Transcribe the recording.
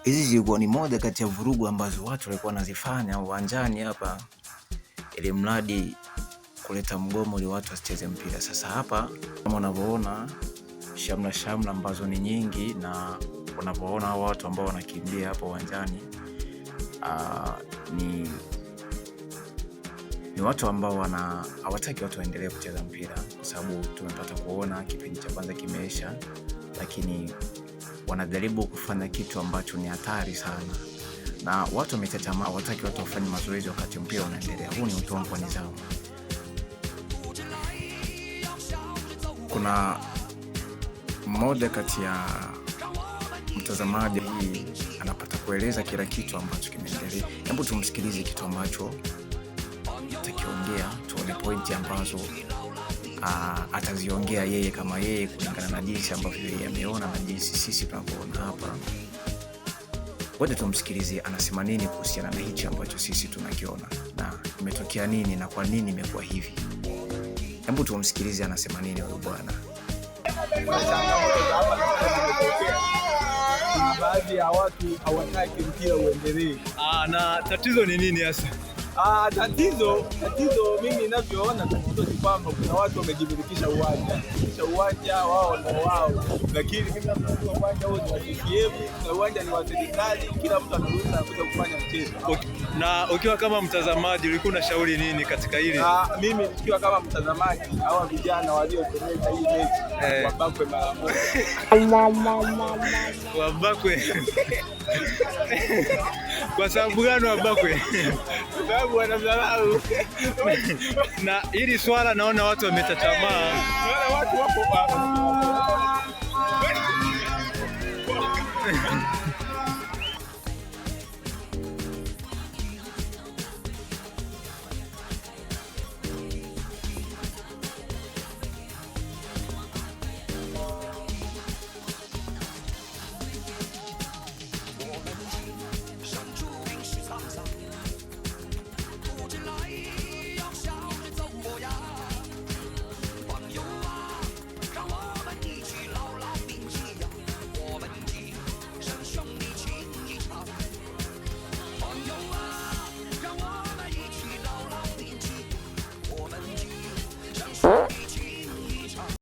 Hizi zilikuwa ni moja kati ya vurugu ambazo watu walikuwa wanazifanya uwanjani hapa, ili mradi kuleta mgomo ili watu wasicheze mpira. Sasa hapa kama unavyoona shamla shamla ambazo ni nyingi, na unavyoona hao watu ambao wanakimbia hapa uwanjani ni watu ambao wana hawataki watu waendelee kucheza mpira, kwa sababu tumepata kuona kipindi cha kwanza kimeisha, lakini wanajaribu kufanya kitu ambacho ni hatari sana, na watu wamechachamaa, hawataki watu wafanye mazoezi wakati mpira unaendelea. Huu ni utovu wa nidhamu. Kuna mmoja kati ya mtazamaji hii anapata kueleza kila kitu ambacho kimeendelea. Hebu tumsikilize kitu ambacho atakiongea, tuone pointi ambazo ataziongea yeye kama yeye, kulingana na jinsi ambavyo yeye ameona na jinsi sisi tunavyoona hapa. Ngoja tumsikilize anasema nini kuhusiana na hichi ambacho sisi tunakiona na imetokea nini na kwa nini imekuwa hivi. Hebu tumsikilize anasema nini huyu bwana. Changamoto za hapa na pale zimetokea. Kuna baadhi ya watu hawataki mpira uendelee. Ah, na tatizo ni nini hasa? Ah, tatizo mimi ninavyoona, tatizo ni kwamba kuna watu wamejimilikisha uwanja, kisha uwanja wao na wao, lakini mimi najua uwanja huo ni wa CCM na uwanja ni wa serikali, kila mtu anaruhusa kuja kufanya mchezo. Na ukiwa kama mtazamaji ulikuwa unashauri nini katika hili? Na mimi nikiwa kama mtazamaji, hawa vijana waliotengeneza hii mechi wabakwe mara moja. Wabakwe. Kwa sababu gani wabakwe? Kwa sababu wanadharau. Na hili swala naona watu wamechachamaa. Naona watu wapo